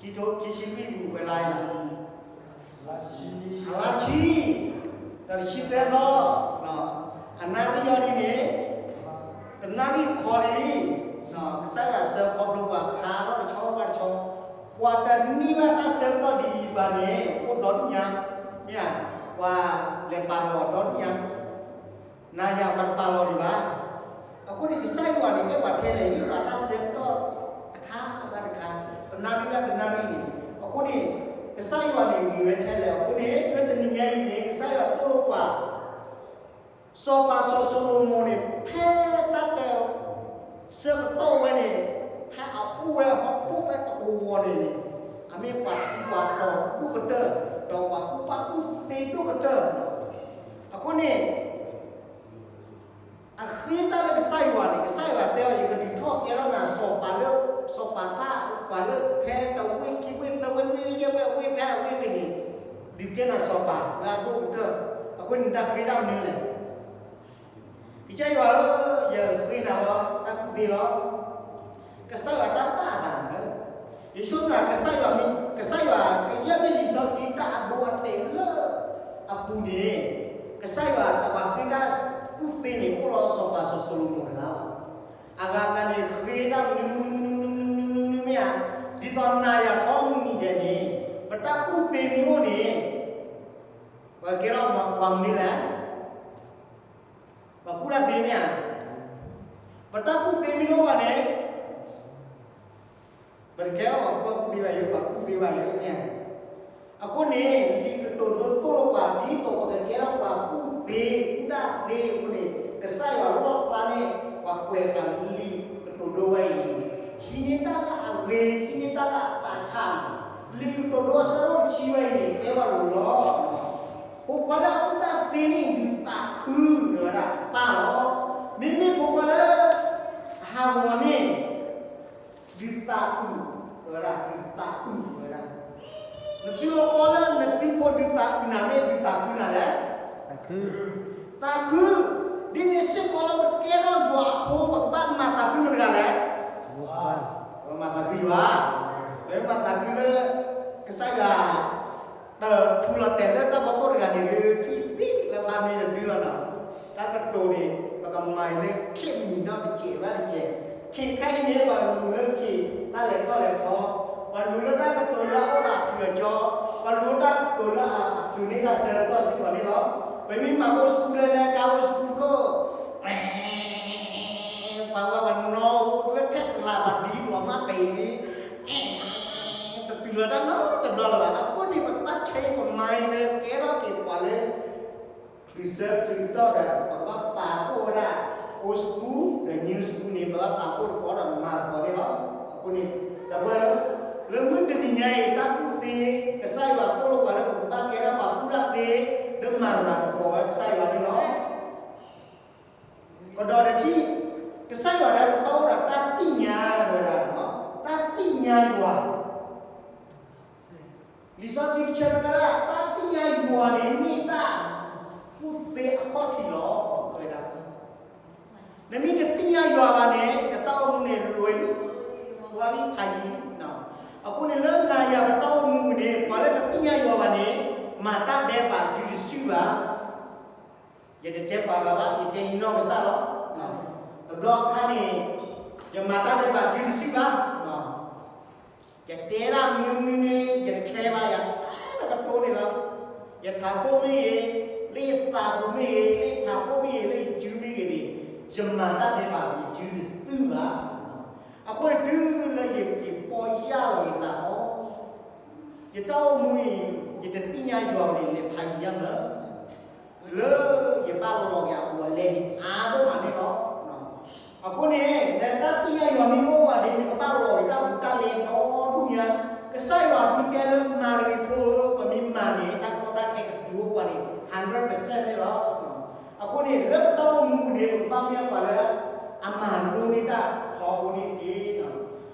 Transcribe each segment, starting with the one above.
ခံထိခံဆံလွံၢ်ပူၤဝဲလါအံၤလီၤ. အလါဆံ, ဒီးတဆံသၢသီ, အနၣ်ရံၣ်အီၤဒ်န့ၣ်, တနၣ်ရံၣ်တခီလံ, ကစၢ်ယွၤဆှၢခီဖျိပှၤခါထီၣ်တဆီဘၣ်တဆီ, ပှၤတန့ၢ်ဘၣ်တၢ်ဆၢကတီၢ်ဒ်အံၤဘၣ်န့ၣ် အိၣ်ဒီဒူၣ်ညါ, မ့ၢ်ဧါ, ပှၤလဲၤပာ်လီၤဒီဒူၣ်ညါ နၤယၤပှၤတပာ်လီၤဒံးဘၣ်. အဃိန့ၣ် ကစၢ်ယွၤန့ၣ် အဲၣ်ပှၤထဲလဲၣ် ဟ့ၣ်ပှၤတၢ်ဆၢကတီၢ်တခါဘၣ်တခါ, တနၣ်ရံၣ်ဘၣ်တနၣ်ရံၣ်န့ၣ်, အဃိန့ၣ် ကစၢ်ယွၤန့ၣ်ဂ့ၤဝဲထဲလဲၣ်. အဃိန့ၣ် လၢတနံၤညါအံၤန့ၣ် ကစၢ်ယွၤသိၣ်လိပှၤ စီၤပၤစီၤၡလိၤမိၣ်န့ၣ် ဖဲတၢ်တ ဆၢကတီၢ်ဝဲန့ၣ်, ဖဲအအိၣ်ဝဲဟီၣ်ခိၣ်ဖဲအကဝီၤန့ၣ်, အမ့ၢ်ပှၤထူးပှၤတီၤဒိၣ်ကတၢၢ်, ဒီးပှၤကူၣ်ဘၣ်ကူၣ်သ့ဒိၣ်ကတၢၢ်. အဃိန့ၣ် အဃ့တၢ်လၢကစၢ်ယွၤန့ၣ် ကစၢ်ယွၤတဲအီၤ ယကဒုးထီၣ်ကဲထီၣ်နၤစီၤပၤလၢ, စီၤပၤတဖၣ် ပှၤလၢဖဲတဝ့ၢ်ခံဝ့ၢ်သၢဝ့ၢ်လွံၢ်ဝ့ၢ်ယဲၢ်ဝ့ၢ်အဝ့ၢ်ဖဲအဝ့ၢ်ဝ့ၢ်န့ၣ်, ဒုးကဲနၤစီၤပၤလၢအဒိၣ်ကတၢၢ်. အဃိန့ၣ်တၢ်ဃ့တၢ်မနုၤလဲၣ် ကစၢ်ယွၤဧၢ, ယဃ့နၤလီၤ တၢ်ကူၣ်သ့လီၤ. ကစၢ်ယွၤတၢ်ပာ်အသးန့ၣ်, ယဆိကမိၣ် ကစၢ်ယွၤမ့ၢ်, ကစၢ်ယွၤကယဲၢ်မ့ၢ်လံာ်စီဆှံတၢ်အဒိအတဲာ်လၢ အပူၤန့ၣ်, ကစၢ်ယွၤတပာ်ဃ့တၢ်ကူၣ်သ့န့ၣ် အိၣ်လီၤစီၤပၤစီၤၡလိၤမိၣ်တဂၤလီၤ. အဂၤသးန့ၣ်ဃ့တၢ်မနုၤမနုၤမနုၤမနုၤမနုၤမ့ၢ်ဧါ, ဒ်သိးနၤယၤကိးမုၢ်နံၤဒဲးန့ၣ်, ပတၢ်ကူၣ်သ့မ့ၢ်အိၣ်န့ၣ်, ပကကဲထီၣ်ပှၤမနုၤလဲၣ် ပှၤကူၣ်တၢ်သ့မ့ၢ်ဧါ, ပတၢ်ကူၣ်သ့မ့ၢ်တအိၣ်ဘၣ်န့ၣ်, ပတကဲထီၣ်ပှၤကူၣ်ဘၣ်ကူၣ်သ့ဘၣ်ယိာ် ပှၤကူၣ်သ့ဘၣ်ယိာ်မ့ၢ်ဧါ. အဃိန့ၣ် လံာ်ကတိၤဒိသိၣ်လိပှၤဒ်သိးပကကဲထီၣ်ပှၤကူၣ်သ့ကူၣ်တၢ်သ့အဃိန့ၣ် ကစၢ်ယွၤလီၣ်ဖျါန့ၢ်ပှၤကွဲးဃာ်လံာ်ကတိၤဒိဝဲအံၤ, ဟံးန့ၢ်တၢ်လၢအဂ့ၤ ဟံးန့ၢ်တၢ်လၢအသးဆး, လံာ်ကတိၤဒိအဆၢဒိၣ်တဆံဝဲအံၤန့ၣ် တဲဘၣ်လိၤလီၤ. ဖိခွါလၢအကူၣ်တၢ်သ့န့ၣ် ဒုးသးခုဝဲဒၣ်ပၢ်လီၤ. မ့မ့ၢ်ဖိခွါလၢ အဟးဂီၤန့ၣ် ဒုးသးအုးဝဲဒၣ်, ဒုးသးအုးဝဲဒၣ်. နသုလီၤကီလၢနသုဖိဒုးသးအုးနၤ မ့ၢ်ဒုးသးခုနၤလဲၣ်. သးခု, ဒ်န့ၣ်စ့ၢ်ကီးလၢပကဲထီၣ်ယွၤအဖိ ပကဘၣ်မၤသးခုမတၤတဂၤလဲၣ်. ပမၤသးခုယွၤ, ပမၤသးခုလၢ ကစၢ်ယွၤ တၢ်ထူလီၤတဲာ်လၢတၢ်ဖီခိၣ်တဂၤန့ၣ် ဒုးထံၣ်သံလၢဖးမ့ၢ်တဒုလီၤနီၤ. တၢ်ကတိၤန့ၣ် ပကမၤအံၤလၢခ့ၣ်မံၤနီၣ်တစဲးဘၣ်တစဲး, ခ့ၣ်ခဲအံၤန့ၣ် ပှၤလူၤလၢခ့ၣ်တၢ်လဲၤထီၣ်လဲၤထီ, ပှၤလူၤလၢတၢ်ကတိၤလၢအအိၣ်ဒီးအထူးအကၠီ, ပှၤလူၤတၢ်ကတိၤလၢအချုးန့ၢ်တၢ်ဆၢကတီၢ်စ့ၢ်ကီးန့ၣ်လီၤ. ပမ့ၢ်မၤအိၣ်ဆူၣ်လၢလဲၤကါအိၣ်ဆူၣ်ခိၣ် ပှၤဝဲပှၤနီၣ်အိၣ်လၢ Tesla ပှၤဒ်လီၤမၢ်ပဲအံၤန့ၣ် တတုၤလီၤတၢ်နီတဘျီလၢၤဘၣ်. အဃိန့ၣ် ပကဘၣ် change ပမၤအံၤလၢကဲထီၣ်က့ၤပှၤလၢ ချုးဆၢချုးကတီၢ်ဒီး ပကဘၣ်ပာ်ဖှိၣ်ဝဲဒၣ် old school ဒီး new school န့ၣ် ပဘၣ်ပာ်ဖှိၣ်သကိးဒီးမၤသကိးန့ၣ်လီၤ. အဃိန့ၣ် ဒီပုၢ်ဝဲၢ်ဧၢ, လၢမုၢ်တနံၤညါအံၤ တၢ်ကူၣ်သ့ ကစၢ်ယွၤသိၣ်လိပှၤလၢပကဘၣ်ကဲထီၣ်ပှၤကူၣ်တၢ်သ့ လၢမၤလၤကပီၤဝဲကစၢ်ယွၤန့ၣ်လီၤ. ကဒီးတထံၣ်, ကစၢ်ယွၤလၢပဘၣ်အိၣ်ဒီးတၢ်သ့ၣ်ညါဝဲဒၣ်, တၢ်သ့ၣ်ညါယွၤ လံာ်စီဆှံကဆၢဝဲဒၣ် တၢ်သ့ၣ်ညါယွၤန့ၣ် မ့ၢ်တၢ်ကူၣ်သ့အခီၣ်ထံးလီၤ. ဝဲဒၣ် နမ့ၢ်တသ့ၣ်ညါယွၤဘၣ်န့ၣ် နတၢ်အိၣ်မူန့ၣ်လွဲၢ်လံ, ဝါလံဖးယံၤလံ. အဃိန့ၣ်လၢနၤယၤပတၢ်အိၣ်မူပူၤန့ၣ် ပှၤလၢတသ့ၣ်ညါယွၤဘၣ်န့ၣ် မၤတၢ်ဒဲးဘးစုတစုဘၣ်. ယတတဲပှၤဂၤဘၣ်, ယတဲယနီၢ်ကစၢ်လီၤ. တဘျီအခါန့ၣ် ယမၤတၢ်ဒဲးဘးစုတစုဘၣ်. ယတဲဒၣ်မနုၤမနုၤန့ၣ် ယတချဲဘၣ်, ယတဲလၢကတိၤန့ၣ်လီၤ. ယထးခိၣ်မ့ၢ်ဂ့ၤ, လၢယသးပူၤမ့ၢ်ဂ့ၤ, လၢယထးခိၣ်မ့ၢ်ဂ့ၤ, လၢယစုမ့ၢ်ဂ့ၤန့ၣ်, ယမၤတၢ်ဒဲးဘးယစုတစုဘၣ်. အဃိန့ၣ်တုၤလၢယက့ၤပီၢ်ယၢ်လီၤယသးအီၤ, ယတၢ်အိၣ်မူအံၤ ယတသ့ၣ်ညါယွၤန့ၣ် လဲၤဖးယံၤညါလၢ လၢယဘၣ်လီၤယၤအပူၤအလဲန့ၣ် အါဒိၣ်မးန့ၣ်လီၤ. အဃိန့ၣ် နတၢ်သ့ၣ်ညါယွၤမ့ၢ်တအိၣ်ဘၣ်န့ၣ် နကဘၣ်လီၤယတၢ်ပူၤတၢ်လဲဒီဒူၣ်ညါ, ကစၢ်ယွၤဒုးတဲလၢမၤတဂ့ၤဖိဧၢ, ပမ့ၢ်မၤန့ၣ် တၢ်ကီတၢ်ခဲကဒုးအိၣ်ပှၤန့ၣ် hundred percent န့ၣ်လီၤ. အဃိန့ၣ် လၢပတၢ်အိၣ်မူပူၤန့ၣ် ပကဘၣ်မ့ၢ်ပှၤလၢ အမၤလိန့ၢ်တၢ်ထီဘိန့ၣ်တက့ၢ်.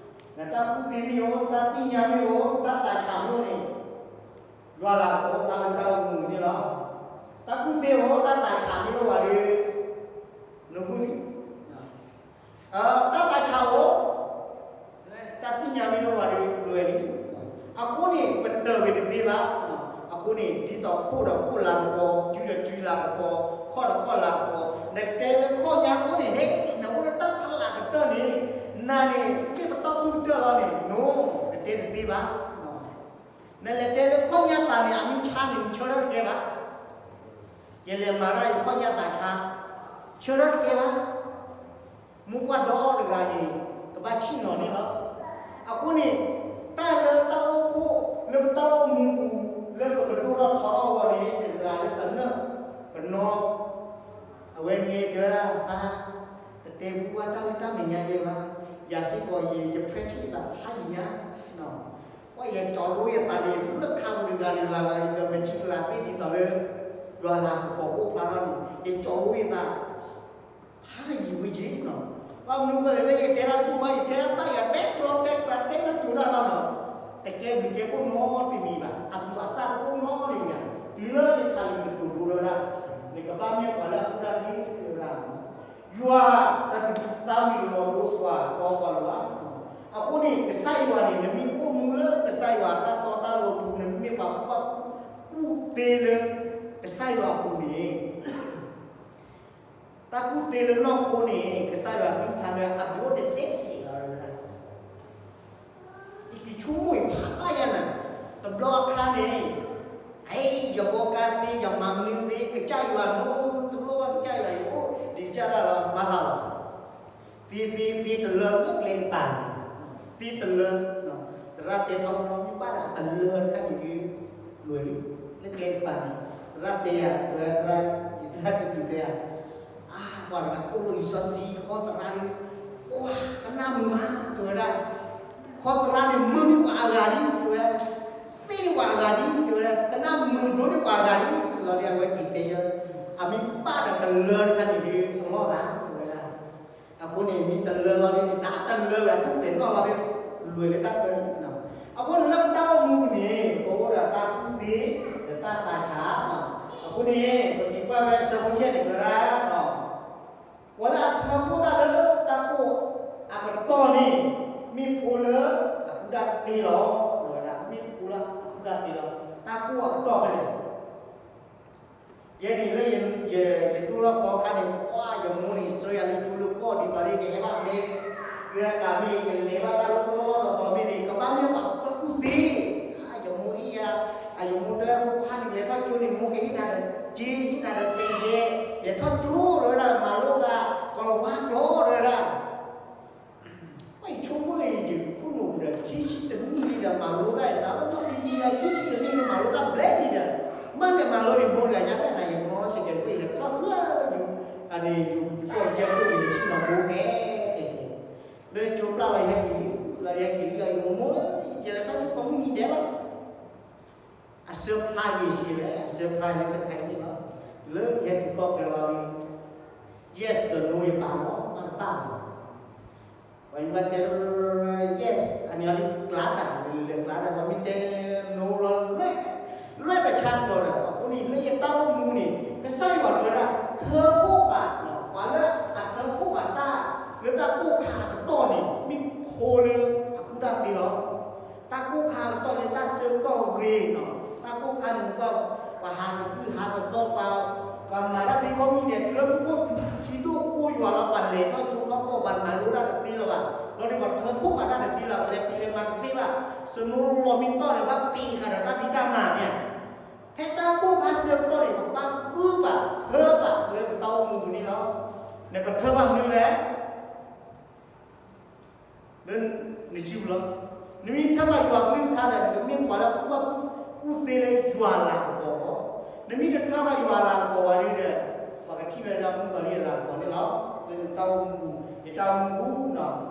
နတၢ်ကူၣ်သ့မ့ၢ်အိၣ်, တၢ်သ့ၣ်ညါမ့ၢ်အိၣ်, တၢ်သးဆးမ့ၢ်အိၣ်န့ၣ် ယွၤလၤကပီၤအိၣ်သးလၢတၢ်အိၣ်မူန့ၣ်လီၤ. တၢ်ကူၣ်သ့အိၣ်, တၢ်သးဆးမ့ၢ်တအိၣ်ဘၣ်ဒီး နဂုၢ်လံ. တၢ်သးဆးအိၣ်, တၢ်သ့ၣ်ညါမ့ၢ်တအိၣ်ဘၣ်ဒီး လွဲၢ်လံ. အဃိန့ၣ် ပတၢၢ်ဝဲတသ့ဘၣ်. အဃိန့ၣ် ဒ်သိးခိၣ်ဒီးခိၣ်လၤကပီၤ, စုဒီးစုလၤကပီၤ, ခီၣ်ဒီးခီၣ်လၤကပီၤ, နတဲလၢခီၣ်ညါအဃိန့ၣ် ဟဲ နအိၣ်လၢတၢ်ဖးလၢ်ကတၢၢ်န့ၣ်, နၤန့ၣ် မ့ၢ်ပတီၢ်ဖုၣ်ကတၢၢ်လီၤန့ၣ်, နတဲတသ့ဘၣ်. နလဲၤတဲလၢခီၣ်ညါသးန့ၣ် အမ့ၢ်ဆါန့ၣ် နဆၢထၢၣ်တကဲဘၣ်. ယလဲၤမၤတၢ်ယခီၣ်ညါသးဆါ, ဆၢထၢၣ်တကဲဘၣ်. မိၢ်ပှၢ်ဒီတဂၤန့ၣ် ကဘၣ်ဆ့ၣ်နီၤန့ၣ်လီၤ. အဃိန့ၣ် တၢ်လၢတၢ်အိၣ်ဖှိၣ်လၢပတၢ်အိၣ်မူပူၤ လၢပကဒိၣ်ထီၣ်ထီထီၣ်အဂီၢ်န့ၣ် တဂၤလၢသနၢၣ်ပနီၣ်, အဝဲန့ၣ်တဲဝဲဒၣ် သး တတဲဘူးဘၣ်တၢ်လၢတၢ်မဲာ်ညါယဲဘၣ်. ယၤစ့ၢ်ကီးယဲ ယ practice ဘၣ်ဖးယံာ်ညါ, ကွၢ်ယဲကၠီလိယသးန့ၣ် လၢခါပူၤတဂၤန့ၣ် လၢလီၤဒီး မ့ၢ်ထံကလၤဘ့ၣ်ဒ်သိးလၢ ယွၤလၤကပီၤအိၣ်ဖျါထီၣ်န့ၣ် ယကၠီလိယသး ဖးယံာ်ဝဲက့ၤနီၤ. ဘၣ်မနုၤဃိလဲၣ်လၢယတဲတၢ်တဘူၣ်ဘၣ် ယတဲတၢ်ဘၣ်ယၤ တဲကျီတဲကျါတဲတၢ်ကၠိတၢ်လီၤနီၤ. တကဲဘျုးကဲဖှိၣ်နီတမံၤဘၣ်, အသူၣ်အသးတအိၣ်နီတမံၤဘၣ်. တုၤလၢယခးလံာ်ကတိၤဒိဝဲဒၣ်, နကဘၣ်မ့ၢ်ပှၤလၢအကူၣ်တၢ်သ့ဝဲဒၣ်, ယွၤတဒုးသးဝံၤလီၤဒိပှၤတီပှၤလီၤဘၣ်. အဃိန့ၣ် ကစၢ်ယွၤန့ၣ် နမ့ၢ်အိၣ်မူလၢကစၢ်ယွၤတၢ်တီတၢ်လိၤပူၤ နမ့ၢ်ပှၤကူၣ်ဘၣ်ကူၣ်သ့လၢ ကစၢ်ယွၤအပူၤန့ၣ် တၢ်ကူၣ်သ့လၢနီၢ်ခိန့ၣ် ကစၢ်ယွၤကလုၢ်ကထါလၢအဘျုးအိၣ်တစဲးတစဲးလီၤဝဲဒၣ်. ယကဆိကမိၣ်အံၤဖးဘၣ်ယၤနၤ, တဘျီအခါန့ၣ်, အ့ ယဘီကါသ့ ယမၤမနုၤသ့ ကစၢ်ယွၤနီတလိၣ်ဘၣ် ကစၢ်ယွၤအံၤအိၣ်ဒံးကစၢ်ဒၣ်လီၤ မၤသးလီၤ. သ့သ့သ့တလၢလၢကျဲကပၤန့ၣ်, သ့တလၢ, သရၣ်တဲထီၣ်မ့ၢ်ဘၣ်ဒီးတလၢတခါန့ၣ်ဒုး, လွဲၢ်လံ, လၢကျဲကပၤန့ၣ်, သရၣ်တဲယၤ သရၣ်, ယသရၣ်တဒုးတဲယၤ, အါ ပှၤတဂၤသိၣ်လိလံာ်စီဆှံ ဟီသရၣ်န့ၣ်, အိ ကနၣ်မုာ်မး တဲဝဲဒၣ်, ဟီသရၣ်န့ၣ် မုာ်န့ၢ်ပှၤအဂၤဒ် တဲဝဲ, သ့န့ၢ်ပှၤအဂၤဒ် တဲဝဲဒၣ်, ကနၣ်မုာ်ဒိၣ်န့ၢ်ပှၤအဂၤဒ် လီၤဒီးအဝဲသ့ၣ်တဲဆၢ, အမ့ၢ်ဘၣ်ဒီးတလၢတခါန့ၣ်ဒုး တလီၢ်သး တဲဝဲဒၣ်. အဃိန့ၣ် မ့ၢ်တလၢလီၤဒ်န့ၣ် တၢ်တလၢဝဲဒၣ် ထူၣ်ပဲာ်နီၣ်လီၤဒ် လွဲၢ်လၢတၢ်တလၢန့ၣ်, အဃိန့ၣ်လၢပတၢ်အိၣ်မူန့ၣ် ပကအိၣ်ဒီးတၢ်ကူၣ်သ့ ဒီးတၢ်သးဆး, အဃိန့ၣ် ပက့ၤကွၢ်ဖဲအဆၢဖိယဲၢ်န့ၣ် တဲဝဲဒၣ်ဒီး ပှၤလၢအထၢဖှိၣ်တၢ်လၢတၢ်ကိၢ်အကတီၢ်န့ၣ် မ့ၢ်ဖိလၢအကူၣ်တၢ်သ့လီၤ, တဲဝဲဒၣ် မ့ၢ်ဖိလၢအကူၣ်တၢ်သ့လီၤ. တၢ်ကိၢ်အကတီၢ်ဖဲလဲၣ် ယဲန့ၣ်လၢယ ယဒိၣ်ထီၣ်သီခါန့ၣ် ပှၤယမိၢ်န့ၣ် ဆှၢယၤလၢကၠိလၢကီၢ်ဒ်သိးလၢ ယကဟဲဘၣ်ဖဲ ယကမ့ၢ် ယလဲၤဘၣ်တၢ်လၢကလီကလီဒီးသိးမ့ၢ်န့ၣ် ကဘၣ်မ့ၢ်ပှၤကူၣ်တၢ်ကူၣ်သ့, ယမိၢ်ဟ့ၣ်ယၤ, ယမိၢ်တဲဖိခွါန့ၣ် လဲၤထီၣ်ကၠိန့ၣ် မိၢ်ကဟ့ၣ်နၤဒီးက့ ဟ့ၣ်နၤဒီးစ့ၢ်ကီး, လဲၤထီၣ်ကၠိ တဲဝဲဒၣ် မၤလိဃာ် ကလၤဝါကျိာ် တဲဝဲဒၣ် ပှၤယဆိကမိၣ်န့ၣ် ယခိၣ်နူာ်ဒီး ခံဆံတနံၣ်လံဒီး မၤလိတၢ်အစးလၢ မ့ၢ်ဒ်ယၤ ခံဆံတနံၣ်န့ၣ် မၤလိတၢ်ဘျဲၣ်လံဒီး မ့ၢ်လဲၤမၤလိန့ၣ် မိၢ်တဂၤညါတၢ်နၤ ယမီစ့ၢ်ကီး ကွၢ်လဲၤထီၣ်လၢ အန့ၣ် ယကီၢ်ကဲခိၣ်န့ၣ် ယဆ့ၣ်နီၤဘိဖဲ လၢကၠိပျၢ်လီၤ ယဟဲက့ၤလံ လီၤယဟဲက့ၤလံ အယမိၢ် ယလဲၤထီၣ်ကၠိပိာ်မုၣ်နံၤဒဲးလီၤ အစၢဖျါယံာ်ဆံးဝဲ အစၢဖျါန့ၣ်တခါအံၤန့ၣ်လီၤ. လၢယဟဲတုၤကီၢ်ချၢလီၤန့ၣ် yes ဒီး no ယပာ်လီၤ မ့ၢ်တပာ်လီၤ. ပှၤမ့ၢ်တဲ yes အန့ၣ်အီၤန့ၣ်ကျါတၢ် လဲၤကျါတၢ် ပှၤမ့ၢ်တဲ no လီၤ လွဲၢ် လွဲၢ်တဆါတီၤဒီး အဃိန့ၣ် လၢယတၢ်အိၣ်မူန့ၣ် ကစၢ်ယွၤတဲဝဲဒၣ် ထၢဖှိၣ်ဃာ် ပှၤလၢအထၢဖှိၣ်ဃာ်တၢ် လၢတၢ်ကိၢ်ခါအကတီၢ်န့ၣ် မ့ၢ်ဖိလၢအကူၣ်တၢ်သ့လီၤ. တၢ်ကိၢ်ခါအကတီၢ်န့ၣ် တၢ်ဆၢကတီၢ်ဂ့ၤနီၤ, တၢ်ကိၢ်ခါန့ၣ် ပှၤဟးကသံၣ်ဟးကသီ ပှၤမၤတၢ်သ့ကိးမံၤဒဲး တုၤလၢမူခိၣ်ထံဒိၣ်ခိၣ်ယွၤလီၤ ပှၤလဲၤထီၣ်ကၠိထီၣ်ကီၢ် ပှၤမၤလိတၢ်တသ့လၢၤဘၣ်, လီၤဒ်ပှၤထၢဖှိၣ်ဃာ်တၢ်တသ့လၢၤ ပှၤလဲၤဖံးလဲၤမၤတသ့ဘၣ်, စနိလီၤမံတီၢ်န့ၣ် ဘၣ်ပ့ၤဃာ်ဒီးတၢ်ဖံးတၢ်မၤန့ၣ်, ဖဲတၢ်ကိၢ်ခါဆၢကတီၢ်န့ၣ် ပကဘၣ်ဃုဘၣ်ထၢဘၣ်လၢပတၢ်အိၣ်မူပူၤန့ၣ်လီၤ. နကထၢဘၣ်မနုၤလဲၣ် လၢနစုပူၤလီၤ. နမ့ၢ်ထၢဘၣ်ယွၤကလုၢ်ကထါဒီး နကမ့ၢ်ပှၤလၢအကူၣ်ဘၣ်ကူၣ်သ့လၢယွၤလၤကပီၤလီၤ. နမ့ၢ်တထၢဘၣ်ယွၤလၤကပီၤဘၣ်ဒီး ပှၤကထံၣ်ဝဲဒၣ်မုၣ်ကီၤလံၢ်အလၤကပီၤန့ၣ်လီၤ. လၢနတၢ်အိၣ်မူပူၤ ယတၢ်အိၣ်မူပူၤနီၤ